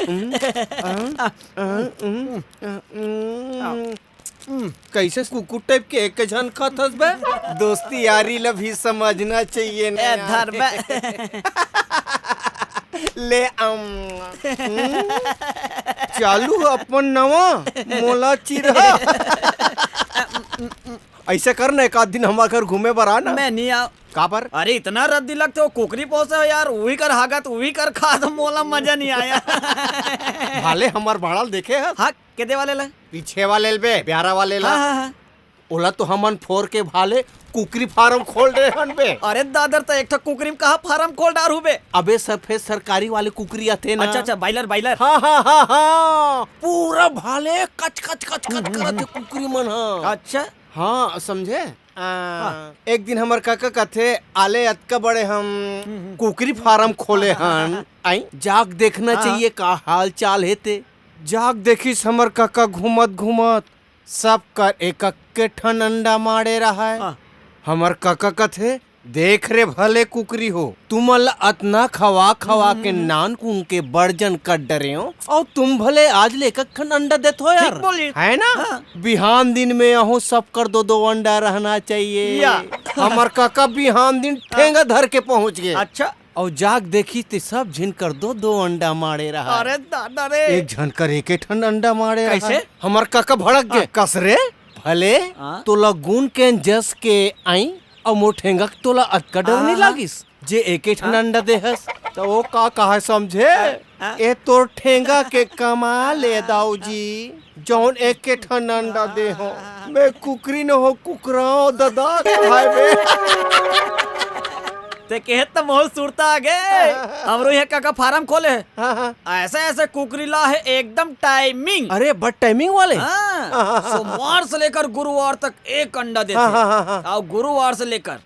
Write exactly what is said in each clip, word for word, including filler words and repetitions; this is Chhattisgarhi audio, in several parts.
हम्म, आ, आ, हम्म, आ, हम्म। कैसे कुकुर टाइप के एक झन खाथस बे? दोस्ती यारी ला भी समझना चाहिए ना ए, यार। धर बे। ले, अम, हम्म? चालू अपन नवा, मोला चिरहा। ऐसे कर ना, एक आध दिन हमारे घर घूमे बर आ ना। मैं नहीं आव। काबर? अरे, इतना रद्दी लगथे हो, कुकरी पोसे हो यार, उही कर हागत, उही कर खात, मोला मजा नहीं आया। भाले हमर भाड़ा ल देखे हस? हाँ, केदे वाले ला? पीछे वाले ल बे, प्यारा वाले ला। हाँ, हाँ, हाँ। ओला तो हमन फोर के भाले कुकरी फार्म खोल डरे हन बे। अरे दादर, त एक ठो कुकरी में कहाँ फार्म खोल डारहू बे? अबे सफेद सरकारी वाले कुकरी आथे ना। अच्छा, अच्छा, बायलर, बायलर। हाँ, हाँ, हाँ, हाँ। पूरा भाले कच, कच, कच, कच करत हे कुकरी मन ह। अच्छा। हाँ, समझे? आ, हाँ। एक दिन हमर काका कथे, "आले अतका बड़े हम हम्म, हम्म। कुकरी फार्म खोले हन।" आई, जाग देखना हाँ। चाहिए का हाल चाल हे ते। जाग देखिस हमर काका घूमत घूमत, सब कर एक अक्के ठन अंडा माड़े रहय। हाँ। हमर काका कथे, "देख रे भले कुकरी हो, तुमन ल अतना खवा खवा के हम्म। नान कुन के बड़ जन कर डरे हो, अउ तुम भले आज ले एक अक्कन अंडा देत हो यार।" ठीक बोली। है ना? हाँ। बिहान दिन में अहू सब कर दो दो अंडा रहना चाहिए। या। हमर काका बिहान दिन ठेंगा धर के पहुंच गए। अच्छा। अउ जाग देखिस ते सब झिन कर दो दो अंडा माड़े रहा। अरे दादा रे। एक झन कर एके ठन अंडा माड़े रहा। कैसे? हमर काका भड़क गए। हाँ। कस रे? भले हाँ। तोला गुन के जस के आई, अउ मोर ठेंगा के तोला अतका डर हाँ, नहीं हाँ। लागिस, जे एके ठन हाँ। अंडा देहस। त वो का कहा समझे? हाँ। ए तोर ठेंगा के कमाल ए दाऊ जी, जौन एके ठन अंडा दे हो। मैं कुकरी न हो, कुकराओ ददा कहाय बे। ते कहे त मोर सुरता आ गे। हमरो इहाँ काका फार्म खोले हे। हाँ, हाँ। ऐसे ऐसे कुकरी ला हे एकदम टाइमिंग। अरे, बड़ टाइमिंग वाले। हाँ। हाँ, हाँ, हाँ। सोमवार से लेकर गुरुवार तक एक अंडा देथे। हाँ, हाँ, हाँ, हाँ। अउ गुरुवार से लेकर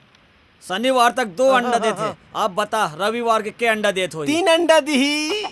शनिवार तक दो हाँ, अंडा हाँ, देथे। हाँ। अब बता, रविवार के के अंडा देत होही? तीन अंडा दिही।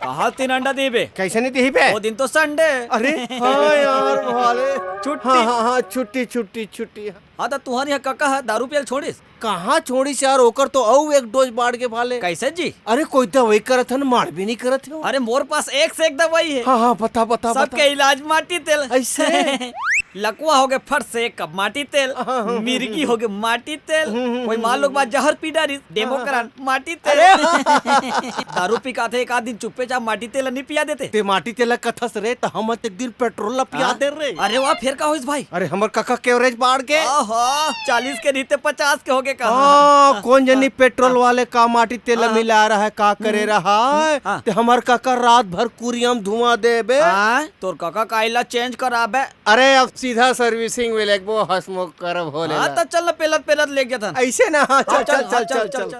कहाँ तीन अंडा दिही बे? कैसे नहीं दिही बे? वो दिन तो संडे। अरे, हाँ यार, भाले। छुट्टी। हाँ, हाँ, हाँ, छुट्टी, छुट्टी, छुट्टी। हाँ, त तुँहर इहाँ काका ह दारू पियल छोड़िस? कहाँ छोड़िस यार, ओकर तो अउ एक डोज बाढ़ गे भाले। कैसे जी? अरे, कोई दवाई करत हन, माड़ भी नहीं करत हे। अरे, मोर पास एक से एक दवाई हे। हाँ, हाँ, बता, बता, सबके बता। इलाज माटी तेल। ऐसे? लकवा होगे फट से एक कप माटी तेल, मिर्गी होगे माटी तेल, हम्म, हम्म, कोई हम्म, मान लो हम्म। बात जहर पी डारिस, डेमो हाँ। करान, माटी तेल। अरे। दारू पी के आथे, एक आध दिन चुप्पे चाप माटी तेल नहीं पिया देते। ते माटी तेल ला कथस रे, त हमन एक दिन पेट्रोल ला पिया हाँ? दे रे। अरे वाह, फिर का होइस भाई? अरे हमर काका के एवरेज बाढ़ गे। ओहो, चालीस के रहिते पचास के होगे का? हाँ, कौन जनी हाँ, पेट्रोल हाँ। वाले का माटी तेल ला हाँ। मिला रहा है, का करे हम्म। रहा है? हाँ। ते हमर काका रात भर कुरियम धुआं देबे। हाँ, तोर काका का आइला चेंज कराबे। अरे अब सीधा सर्विसिंग में लेगबो, हंसमुख करब भोले हाँ, ला। त चल ना, पेलत पेलत लेग जाथन। ऐसे ना, हाँ, हाँ, चल, चल, चल, हाँ, चल, चल, चल, चल। चल।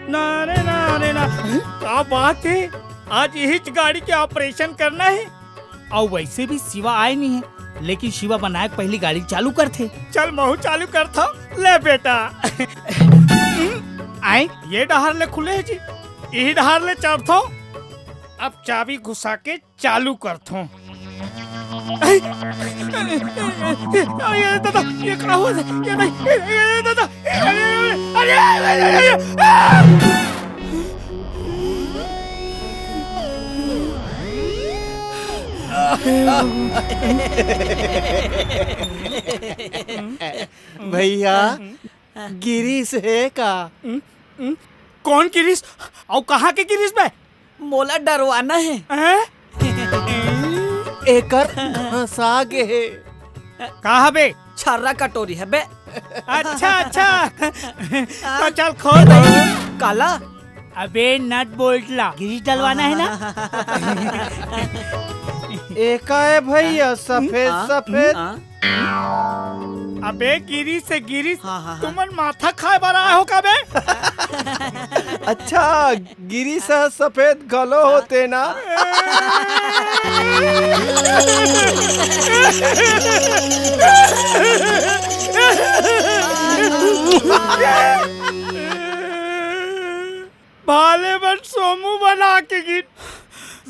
ना रे, ना रे, ना। का बात है? आज यही गाड़ी के ऑपरेशन करना है? अउ वैसे भी शिवा आए नहीं है, लेकिन शिवा बनाए के पहली गाड़ी चालू करथे। चल, महू चालू करथो। ले बेटा। आए, ये डहार ले खुले है जी, यही डहार ले चढ़थो। अब चाबी घुसा के चालू करथों। अरे, अरे, अरे, दादा, ये का होत हे? ये नहीं, ये, ये, दादा, अरे, अरे, अरे, अरे, अरे, आ! भैया, गिरीश हे का? हम्म, हम्म। कौन गिरीश? अउ कहाँ के गिरीश बे? मोला डरवाना हे। हैं? एकर घसा गे हे। का हबे? छर्रा कटोरी हबे। अच्छा, अच्छा। तो चल खोल दे। काला? अबे नट बोल्ट ला, ग्रीस डलवाना हे ना? एका हे भैया, सफेद, हाँ, सफेद। हाँ। अबे गिरीश हे गिरीश, हाँ, हाँ, हाँ। तुमन माथा खाए बर आए हो का बे? अच्छा, गिरीश ह सफेद घलो होथे ना। भाले मन सोमू बना के गिन।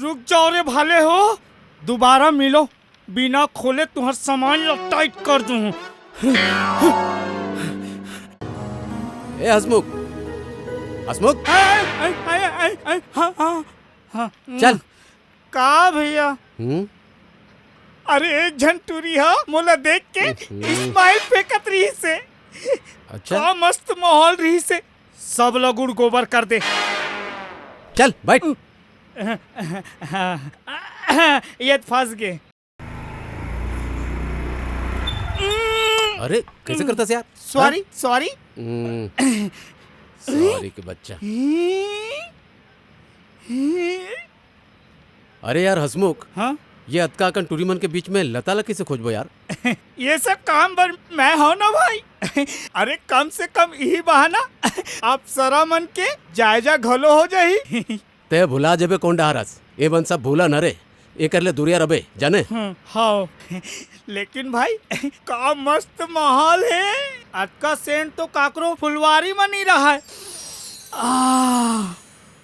रुक जाओ रे भाले हो, दोबारा मिलो। बिना खोले तुँहर सामान ला टाइट कर दूँ। ए हसमुख, हसमुख। आय, आय, आय, आय, आय, हाँ, हाँ, हाँ। चल। का भैया? हम्म? अरे, एक झन टूरी हा मोला देख के हम्म। Smile फेंकत रहिस हे। अच्छा। का मस्त माहौल रहिस हे। सब ला गुड़ गोबर कर दे। चल, बैठ। ये फंस गए। अरे, कैसे करता से यार? Sorry, हाँ? Sorry। हम्म, sorry के बच्चा। अरे यार हसमुख, हाँ? ये अतका अकन टूरी मन के बीच में लता ला कैसे खोजबो यार? ये सब काम बर मैं हव ना भाई। अरे कम से कम इही बहाना अप्सरा मन के जायजा घलो हो जाही। ते भुला जबे कोन डहारस, ए मन सब भूला न रे, एकर ले दूरिया रबे, जाने? हम्म, हाँ। लेकिन भाई, का मस्त माहौल हे। अतका सेंट तो काकरो फुलवारी म नहीं रहा है। आह,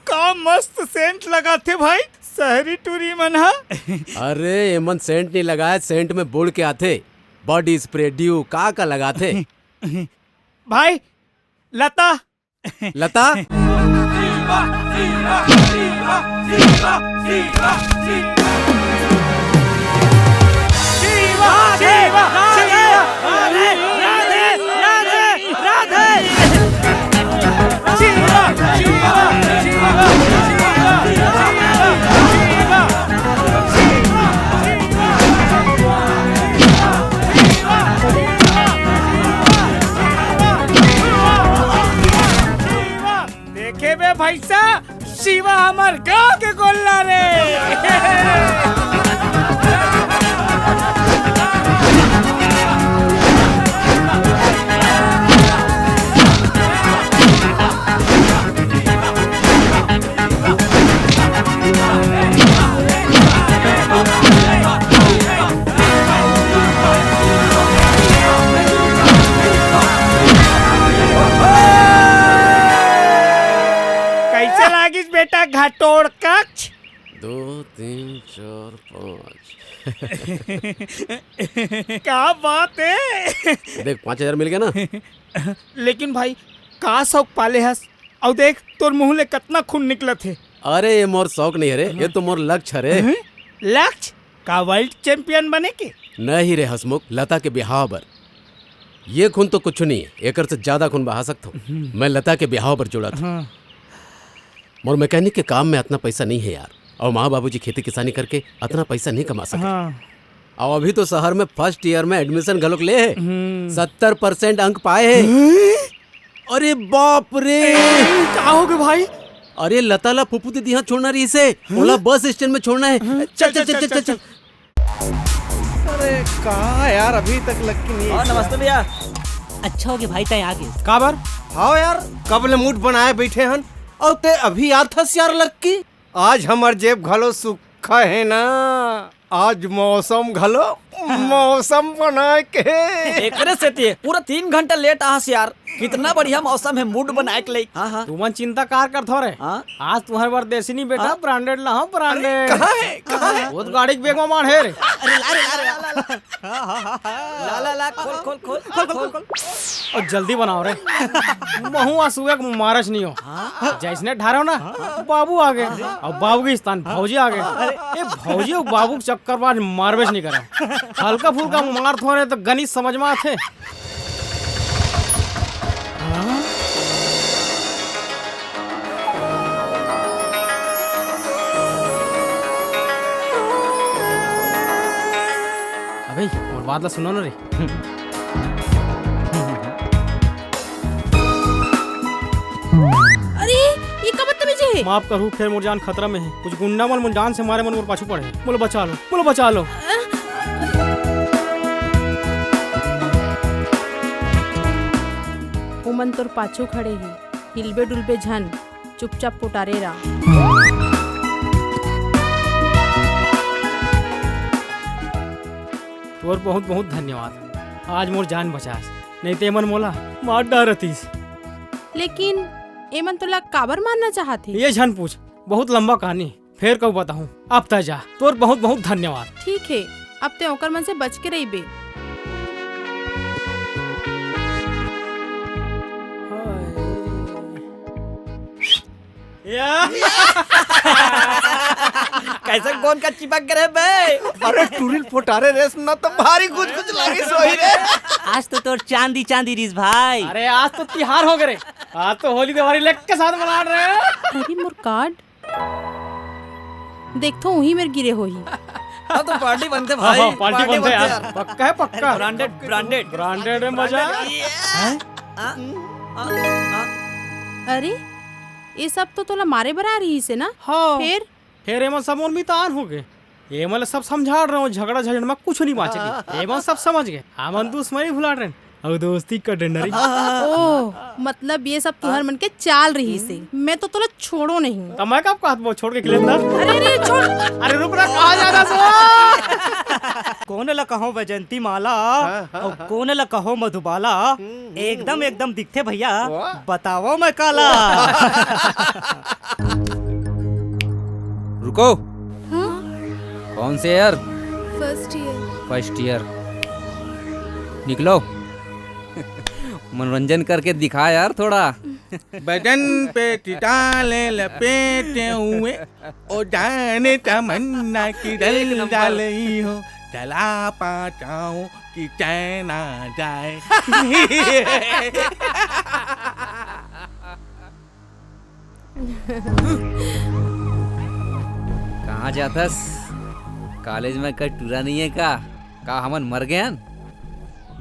का मस्त सेंट लगाथे भाई, शहरी टूरी मन ह। अरे, एमन सेंट नहीं लगाए, सेंट में बुड़ के आथे। बॉडी स्प्रे, ड्यू, का का लगाथे। भाई, लता। लता? देखे बे भैसा, शिवा हमर गांव के गोल्ला रे। कैसे लागिस बेटा घटोड़ कक्ष? दो, तीन, चार, पाँच। का बात है? देख, पाँच हजार मिल गया ना। लेकिन भाई, का शौक पाले हस? अउ देख, तोर मुंह ले कतना खून निकलत हे। अरे, ये मोर शौक नहीं है रे, ये तो मोर लक्ष्य हरे। हैं? लक्ष्य? का world champion बने के? नहीं रे हसमुख, लता के बिहाव बर। ये खून तो कुछ नहीं है, एकर से ज्यादा खून बहा सकत हूँ। हम्म। मैं लता के बिहाव बर जुड़त हूँ। हाँ। मोर मैकेनिक के काम में अतना पैसा नहीं है यार, अउ माँ बाबूजी खेती किसानी करके अतना पैसा नहीं कमा सके। हाँ। अउ अभी तो शहर में first year में admission घलोक ले है, हम्म। सत्तर percent अंक पाए है। हैं? अरे बाप रे! ए, का हो गए भाई? अरे लता ला फूफू दीदी यहाँ छोड़ना रहिसे, हाँ? ओला बस स्टैंड में छोड़ना है। हाँ, चल, चल, चल, चल, चल, चल, चल। चल। अरे का यार, अभी तक लक्की नहीं हाँ, आइस। नमस्ते भैया। अच्छा हो गया भाई, तैं आ गए। काबर? हाँ यार, कब ले मूड बनाए बैठे हन, अउ तैं अभी आत हस यार लक्की। आज हमर जेब घलो सुक्खा है ना, आज मौसम घलो मौसम बनाए के। एकरे सेती पूरा तीन घंटा लेट आहस यार। कितना बढ़िया मौसम है मूड बनाए के लिए। हाँ, हाँ। तुमन चिंता कार करत हो रे? हाँ? आज तुम्हारे बर देसी नहीं बेटा, हाँ? Branded ला हूँ, branded। कहाँ है? कहाँ है? वो तो गाड़ी के बैग में मार है रे। अरे ला रे, ला रे, ला, ला, ला। ला, ला, ला, खोल, खोल, खोल, खोल, खोल, खोल। अउ जल्दी बनाओ रे। महू आज सुबह के मारच नहीं हो। हाँ? जैसने ढारो ना, बाबू आ गए। अउ बाबू के स्थान भौजी आ गए। अरे। ए भौजी अउ बाबू के चक्कर में आज मारबेच नहीं करा। हल्का फुल्का मार थोड़े तो गणित समझ में आथे। अबे, मोर बात ला सुनो ना रे। अरे, ये का बदतमीजी है? माफ करहू, फेर मोर जान खतरा में है। कुछ गुंडा मन, मोर जान से मारे मन मोर पाछू पड़े। मोला बचा लो, मोला बचा लो। उमन तोर पाछू खड़े ही, हिलबे डुलबे झन, चुपचाप पोटारे रह। तोर बहुत बहुत धन्यवाद, आज मोर जान बचास, नहीं ते मन मोला मार डारतिस। लेकिन एमन तोला काबर मारना चाहत हे? ये झन पूछ, बहुत लंबा कहानी, फेर कहूँ बताहूँ। अब तय जा, तोर बहुत बहुत धन्यवाद। ठीक है, अब ते ओकर मन से बच के रहिबे। या। कैसे गोंद का चिपक गे रे बे? अरे टुरी ल फोटारे रेस ना तो भारी कुछ कुछ लागिस होही रे। आज तो तोर चांदी चांदी रिहिस भाई। अरे आज तो तिहार हो गे रे। आज तो होली देवारी लेके साथ मना रहे हैं। अरे मोर कार्ड। देखथों उही मेर गिरे होही। हाँ, तो पार्टी बनथे भाई, हाँ, पार्टी बनथे यार। पक्का है, पक्का। Branded, branded. ब्रांडेड है मजा। हैं? हाँ, हाँ, हाँ। अरे, ये सब तो तोला मारे बर आ रहिस हे ना? हाँ। फेर? फेर एमन सब मोर मितान हो गे। एमन ल सब समझा रहे हों, झगड़ा झंझट में कुछ नहीं बांचे। एमन सब समझ गे। हमन दुश्मनी भुला रहे हैं। अउ दोस्ती का डंडा रे। ओह, मतलब ये सब तुहर मन के चाल रहिस हे। मैं तो तोला छोड़ों नहीं। त मैं कब कहत वो छोड़ के खिले अंदर? अरे, अरे, छोड़। अरे, रुक ना, कहाँ जा रहा सो? कोन ला कहों वैजयंती माला, हाँ, हाँ, अउ हाँ। कोन ला कहों मधुबाला, हम्म, हम्म, एकदम, हम्म। एकदम दिखथे भैया, वाह। बतावव मैं काला। रुको। हाँ? कौन से year? First year. First year. निकलो। मनोरंजन करके दिखा यार थोड़ा। बदन पे टिटाले लपेटे हुए, ओ जाने तमन्ना किधर एक नंबर। जा रही हो, चला पाचाओ कि चैन आ जाए। कहाँ जाथस? कॉलेज में का टूरा नहीं है का? का हमन मर गए हन?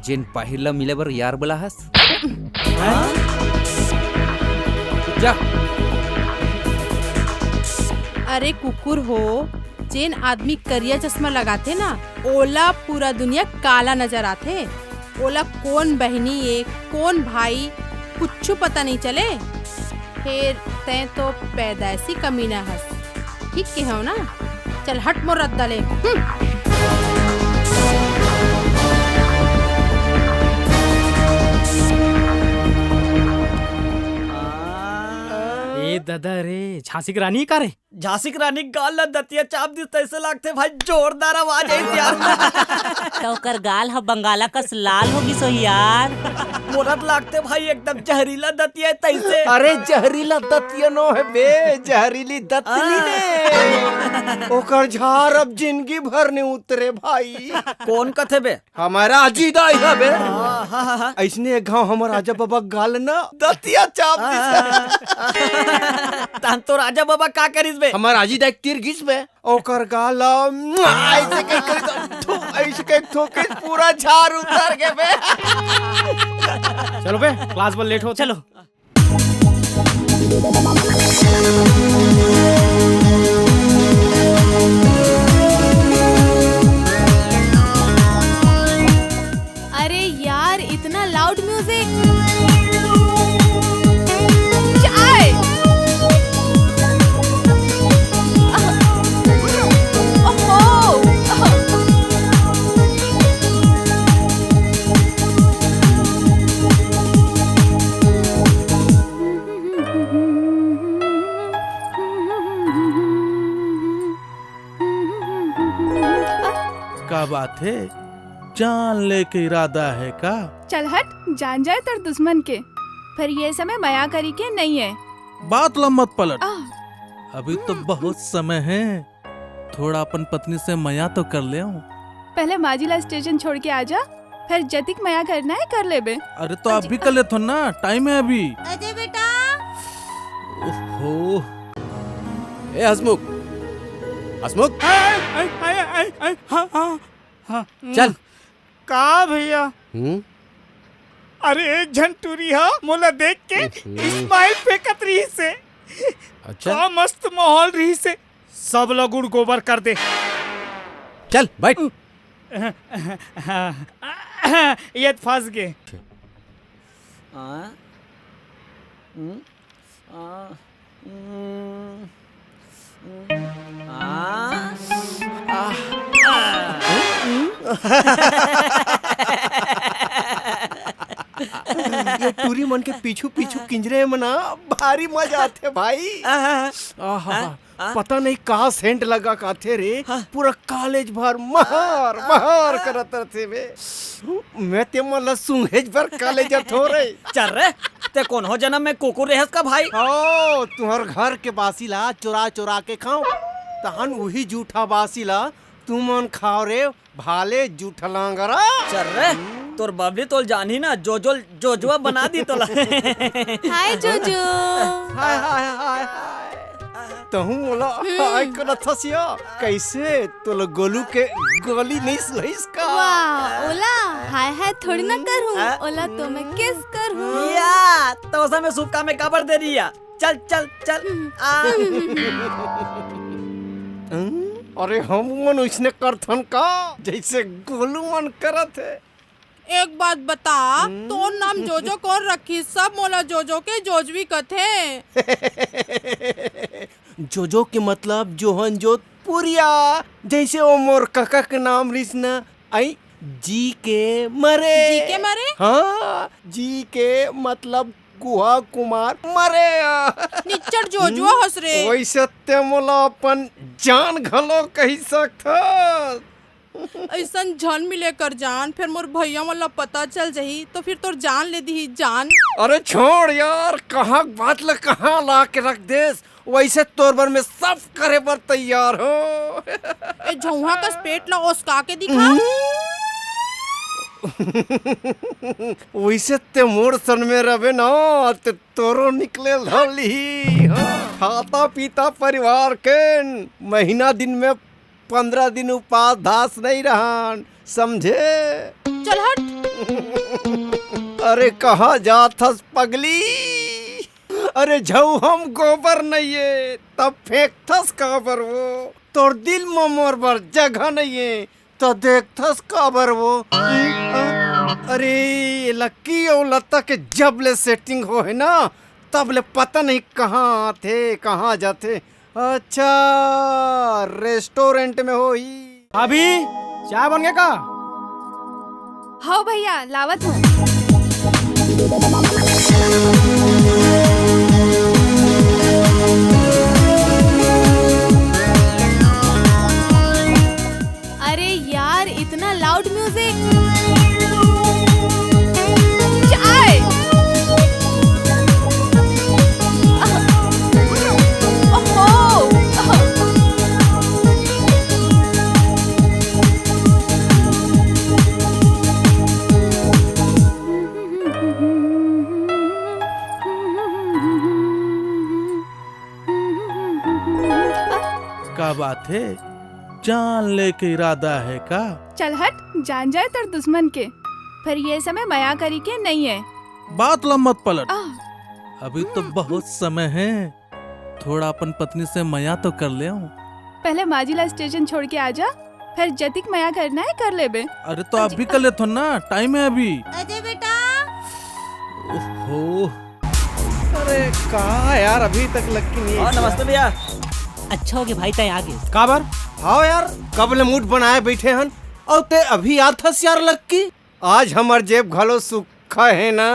जेन बाहिर ला मिले बर यार बोला हस? हाँ? जा। अरे कुकुर हो, जेन आदमी करिया चश्मा लगाथे ना, ओला पूरा दुनिया काला नजर आथे। ओला कोन बहिनी ए, कोन भाई, कुछु पता नहीं चले। फेर तैं तो पैदाइशी कमीना हस। ठीक के हव ना? चल हट मोर रद्दा ले। हम्म। ए ददा रे, झांसी के रानी का रे? झांसी के रानी गाल ला दतिया चाप दिस तइसे लागथे भाई, जोरदार आवाज आइस यार। त ओकर गाल ह बंगाला कस लाल हो गिस होही यार। मोला त लागथे भाई एकदम जहरीला दतिया हे तइसे। अरे जहरीला दतिया नो हे बे, जहरीली दतली हाँ। हे। ओकर झार अब जिंदगी भर नइ उतरे भाई। कोन कथे बे? हमर आजी दाई हवे। हाँ, हाँ, हाँ, हाँ। अइसने एक घांव हमर राजा बाबा गाल ना दतिया चाप दिस। हाँ, हाँ, हाँ। तहन तो राजा बाबा का करिस बे? हमर आजी दाई तीर गिस बे। ओकर गाल ला अइसे कहि करि थू, अइसे कहि थूकिस पूरा झार उतर गे बे। चलो बे, क्लास बर लेट होत हे। चलो। अरे यार, इतना लाउड म्यूजिक। चाय। ओहो। का बात हे? जान लेके इरादा हे का? चल हट, जान जाए तोर दुश्मन के। पर ये समय मया करी के नहीं है। बात ला मत पलट। आह। अभी तो हम्म। बहुत समय है, थोड़ा अपन पत्नी से मया तो कर ले। पहले माजी ला स्टेशन छोड़ के आ जा, फिर जतिक मया करना है कर लेबे। अरे तो अभी कर लेथो ना, टाइम है अभी। अजय बेटा। ओहो। ए हसमुख, हसमुख। आय, आय, आय, आय, आय, हाँ, हाँ, हाँ। चल। का भैया? हम्म? अरे एक झन टूरी हा मोला देख के हम्म। स्माइल फेंकत रहिस हे। अच्छा। का मस्त माहौल रहिस हे। सब ला गुड़ गोबर कर दे। चल, बैठ। ये फंस गे। हाँ? हम्म? आ, हम्म, हम्म, आ, आ, आ। ये टूरी मन के पीछू पीछू किंजरे में ना भारी मजा आथे भाई। आहा। आहा। हाँ? आ? पता नहीं का सेंट लगा काथे रे, हाँ। पूरा कॉलेज भर महर, महर करत रथे बे। मैं ते मन ला सूंघेच बर कॉलेज जाथों रे। चल रे, ते कोनो जनम में कुकुर रहेस का भाई? ओ, तुहर घर के बासी ला चुरा चुरा के खाओ, तहन उही जूठा बासी ला तुमन खाओ रे। भाले जूठलांगरा। चल रे, तोर बबली तोल जानही ना, जोजो, जोजुआ बना दी तोला। हाय जोजो। हाय, हाय, हाय, हाय। तहूँ ओला हाय करत हस या? कैसे तोला गोलू के गोली नहीं सुहाइस का? वाह, ओला हाय हाय थोड़ी ना करूँ, आ? ओला तो मैं किस करूँ। या, तो ओसा में सुपका में काबर दे रही है? चल, चल, चल। आ। अरे हम मन उसने करथन का, जैसे गोलू मन करत हे। एक बात बता, हम्म? तोर नाम जोजो कौन रखी? सब मोला जोजो के जोजवी कथे। जोजो के मतलब जोहन जोत पुरिया, जैसे वो मोर कका के नाम रिस न, आई जी के मरे। जी के मरे? हाँ, जी के मतलब गुहा कुमार मरे। निच्चट जोजुआ हस रे। वैसे ते मोला अपन जान घलो कही सकथस। ऐसन झन मिले कर जान, फिर मोर भैया मन ला पता चल जाही तो फिर तोर जान ले दिही जान। अरे छोड़ यार, कहाँ बात ला कहाँ ला के रख देस। वैसे तोर बर मैं सब करे बर तैयार हूँ। ए झौहा कस पेट ला ओसका के दिखा। वैसे ते मोर सन में रहे ना, ते तोरो निकले धर लिही। हाँ। खाता पीता परिवार के महीना दिन में पंद्रह दिन उपास धास नहीं रहन, समझे? चल हट। अरे कहाँ जात हस पगली? अरे झौहा म गोबर नइये, तब फेंकथस काबर वो? तोर दिल म मोर बर जगह नइये, त देखथस काबर वो? अरे ये लक्की अउ लता के जब ले सेटिंग हो हे ना, तब ले पता नहीं कहाँ आथे, कहाँ जाथे। अच्छा, रेस्टोरेंट में होही। भाभी, चाय बन गे का? हव भैया, लावत हूँ। अरे यार, इतना लाउड म्यूजिक। चाय। ओहो। का बात हे? जान ले के इरादा हे का? चल हट, जान जाए तोर दुश्मन के। पर ये समय मया करी के नइ हे। बात ला मत पलट। आह। अभी तो बहुत समय हे, थोड़ा अपन पत्नी से मया तो कर ले। पहले माँ जी ला स्टेशन छोड़ के आ जा, फिर जतिक मया करना हे कर लेबे। अरे तो अभी कर लेथों ना, टाइम हे अभी। अजय बेटा। ओहो। अरे का यार, अभी तक लक्की नहीं हाँ, आइस यार। नमस्ते भैया। अच्छा होगे भाई, तैं आगे। काबर? हाँ यार, कब ले मूड बनाए बैठे हन, अउ तैं अभी आत हस यार लक्की। आज हमर जेब घलो सुक्खा हे ना,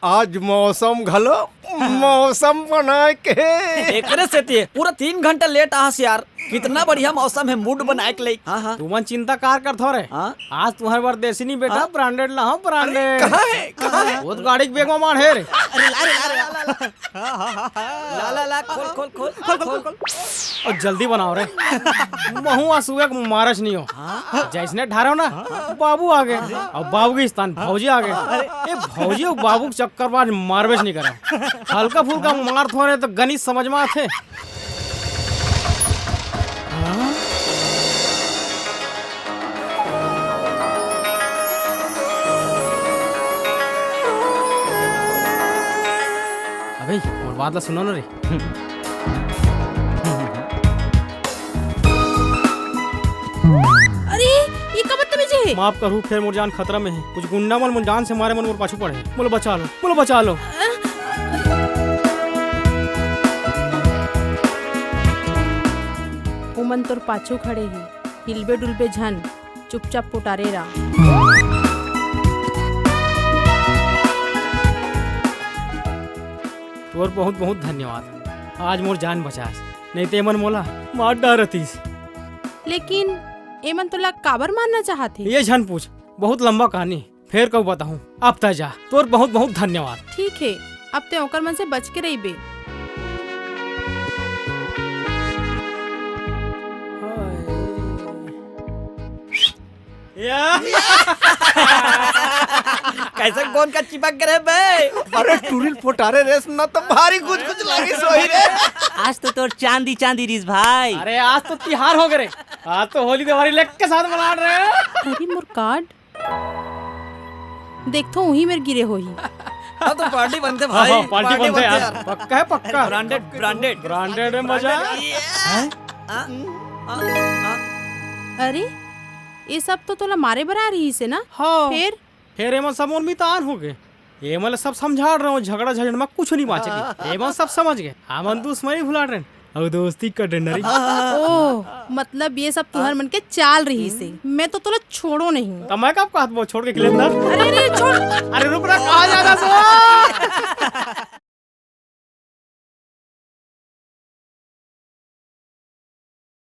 आज मौसम घलो मौसम बनाए के हे। एकरे सेती पूरा तीन घंटा लेट आहस यार। कितना बढ़िया मौसम हे मूड बनाए के लइक। हाँ, हाँ। तुमन चिंता कार करथो रे? हाँ? आज तुम्हारे बर देसी नहीं बेटा, हाँ? ब्रांडेड ला हूँ, ब्रांडेड। कहाँ हे? कहाँ हे? वो तो गाड़ी के बैग में माढ़े रे। अरे ला रे, ला रे, ला, ला, ला। ला, ला, ला, खोल, खोल, खोल, खोल, खोल, खोल। अउ जल्दी बनाओ रे। महूँ आज सुबह के मारच नहीं हो। हाँ? जैसने ढारो ना, बाबू आगे। अउ बाबू के स्थान भौजी आगे। अरे। ए भौजी अउ बाबू के चक्कर में आज मारबेच नहीं करा। हल्का फुल्का मारथों रे तो गणित समझ में आथे। अबे, मोर बात ला सुनो ना रे। अरे, ये का बदतमीजी हे? माफ करहू, फेर मोर जान खतरा में हे। कुछ गुंडा मन मोर जान से मारे मन मोर पाछू पड़े हे। मोला बचा लो, मोला बचा लो। ओमन तोर पाछू खड़े हे, हिलबे डुलबे झन, चुपचाप पोटारे रह। तोर बहुत बहुत धन्यवाद, आज मोर जान बचास। नहीं तो एमन मोला मार डारतिस। लेकिन एमन तोला काबर मारना चाहत हे? ये झन पूछ, बहुत लंबा कहानी, फेर कब बताहूँ। अब तैं जा, तोर बहुत बहुत धन्यवाद। ठीक हे, अब तैं ओकर मन से बच के रहिबे। या। कैसे कौन का चिपक करे बे? अरे टुरिल फोटारे रेस ना तो भारी कुछ कुछ लागिस होही रे। आज तो तोर चांदी चांदी रिस भाई। अरे आज तो तिहार हो गे रे। आज तो होली दिवाली लेके साथ मना रहे हैं। अरे मोर कार्ड। देख तो उही मेर गिरे होही। हाँ तो पार्टी बनथे भाई, हाँ, पार्टी बनथे यार। पक्का है, पक्का। Branded, branded. ब्रांडेड है मजा। हैं? हाँ, हाँ, हाँ। अरे, ये सब तो तोला मारे बर आ रहिस हे ना? हाँ। फेर? फेर एमन सब मोर मितान हो गे। एमन ला सब समझा रहे हो, झगड़ा झंझट में कुछ नहीं बांचे। एमन सब समझ गे। हमन दुश्मनी भुला रहे हैं। अउ दोस्ती का डंडा रे। ओह, मतलब ये सब तुहर मन के चाल रहिस हे। मैं तो तोला छोड़ो नहीं। त मैं कब कहत वो छोड़ के खिले अंदर? अरे, अरे, छोड़। अरे रुक ना, कहाँ जाना सो?